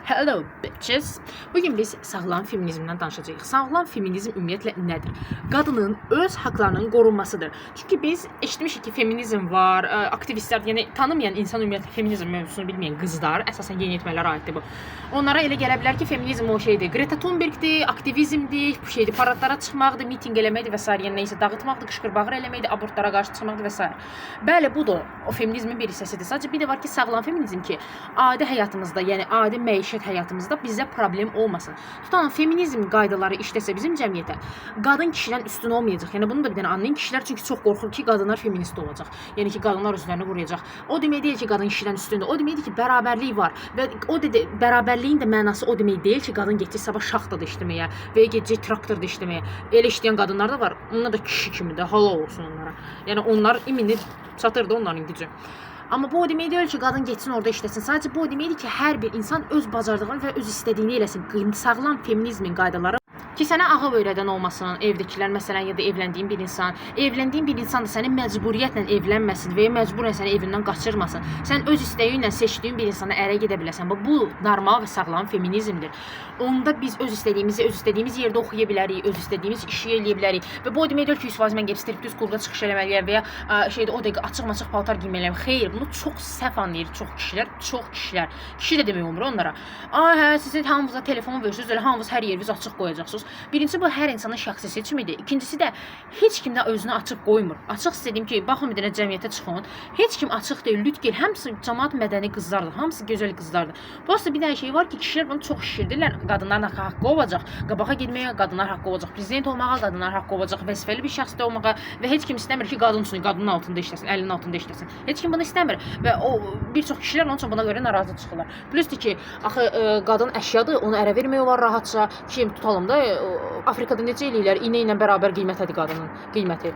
Hello bitches. Bugün biz sağlam feminizmdən danışacağıq. Sağlam feminizm ümumiyyətlə nədir? Qadının öz haqlarının qorunmasıdır. Çünki biz eşitmişik ki, feminizm var, aktivistlər, yəni tanımayan insan, ümumiyyətlə feminizm mövzusunu bilməyən qızlar, əsasən yeniyetmələrə aiddir bu. Onlara elə gələ bilər ki, feminizm o şeydir. Greta Thunbergdir, aktivizmdir, bu şeydir, paradlara çıxmaqdır, mitinq eləməkdir və sair, yəni nə isə dağıtmaqdır, qışqır-bağır eləməkdir, abortlara qarşı çıxmaqdır və sair. Bəli, bu da o feminizmin bir hissəsidir. Sadəcə bir də var ki, sağlam feminizm ki, adi həyatımızda, yəni adi məişət həyatımızda bizə problem olmasın. Tutalım, feminizm qaydaları işləsə bizim cəmiyyətə, qadın kişidən üstün olmayacaq. Yəni bunu da bir dənə anlayın. Kişilər çünki çox qorxur ki, qadınlar feminist olacaq. Yəni ki, qadınlar özlərini qoruyacaq. O demək deyil ki, qadın kişidən üstündür. O deməkdir ki, bərabərlik var və o dedi, bərabərliyin də mənası o demək deyil ki, qadın getcək sabah şaxtada işləməyə və ya gedəcək traktorda işləməyə. Elə işləyən qadınlar da var. Onlar da kişi kimi də, halal olsun onlara. Yəni onlar imini çatırdı onların gücü. Amma bu o demək deyil ki, qadın getsin orada işləsin. Sadəcə bu o deməkdir ki, hər bir insan öz bacardığını və öz istədiyini eləsin. Sağlam feminizmin qaydaları ki, sənə ağıl öyrədən olmasın, evdəkilər məsələn, ya da evləndiyin bir insan, evləndiyin bir insan da səni məcburiyyətlə evlənməsin və ya məcburən səni evindən qaçırmasın. Sən öz istəyi ilə seçdiyin bir insana ərə gedə biləsən. Bu normal və sağlam feminizmdir. Onda biz öz istədiyimizi öz istədiyimiz yerdə oxuya bilərik, öz istədiyimiz işi eləyə bilərik. Və bu o demək deyil ki, 100% mən gedib striptiz klubda çıxış eləməliyəm və ya şeydə o dəqiqə açıq-maçıq paltar giyməliyəm. Xeyr, bunu çox səhv anlayır çox kişilər, çox kişilər. Kişi də demək olmur onlara. Ay hə, sizin hamınıza telefon verirsiniz, elə hamınız hər yerinizi açıq qoyacaqsınız. Birincisi, bu hər insanın şəxsi seçimidir. İkincisi də heç kim də özünü açıq qoymur. Açıq sizə deyim ki, baxın, bir dənə cəmiyyətə çıxın. Heç kim açıq deyil. Lüt gəl, hamısı camaat mədəni qızlardır. Hamısı gözəl qızlardır. Bu aslında bir dənə şey var ki, kişilər bunu çox şişirdirlər. Qadınların haqqı olacaq. Qabağa getməyə qadınlar haqqı olacaq. Prezident olmağa qadınlar haqqı olacaq. Vəzifəli bir şəxs də olmağa və heç kim istəmir ki, qadın üçün qadının altında işləsin, əlinin altında işləsin. Heç kim bunu istəmir və o bir çox kişilər onun üçün buna görə narazı çıxırlar. Plusdur ki, axı qadın əşyadır, onu ərə vermək olar rahatca. Kim tutalım da, Afrikada necə eləyirlər? İnə ilə bərabər qiymətədir qadının qiyməti.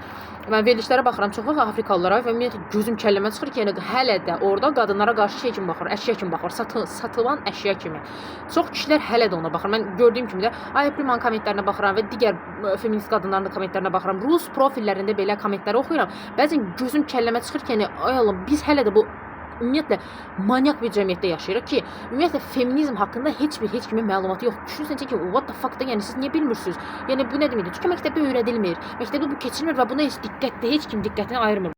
Mən verilişlərə baxıram çox vaxt Afrikalılara və ümumiyyətlə gözüm kəlləmə çıxır ki, yəni hələ də orada qadınlara qarşı şey kimi baxır, əşya kimi baxır, satılan əşya kimi. Çox kişilər hələ də ona baxır. Mən gördüyüm kimi də Ay Primanın kommentlərinə baxıram və digər feminist qadınların da kommentlərinə baxıram. Rus profillərində belə kommentləri oxuyuram. Bəzən gözüm kəlləmə çıxır ki, yəni ay Allah, biz hələ də bu ümumiyyətlə manyak bir cəmiyyətdə yaşayırıq ki, ümumiyyətlə feminizm haqqında heç bir heç kimin məlumatı yoxdur. Düşünürsən ki, what the fuck da, yəni siz niyə bilmirsiniz? Yəni bu nə deməkdir? Çünki məktəbdə öyrədilmir. Məktəbdə bu keçilmir və buna heç diqqət də heç kim diqqətini ayırmır.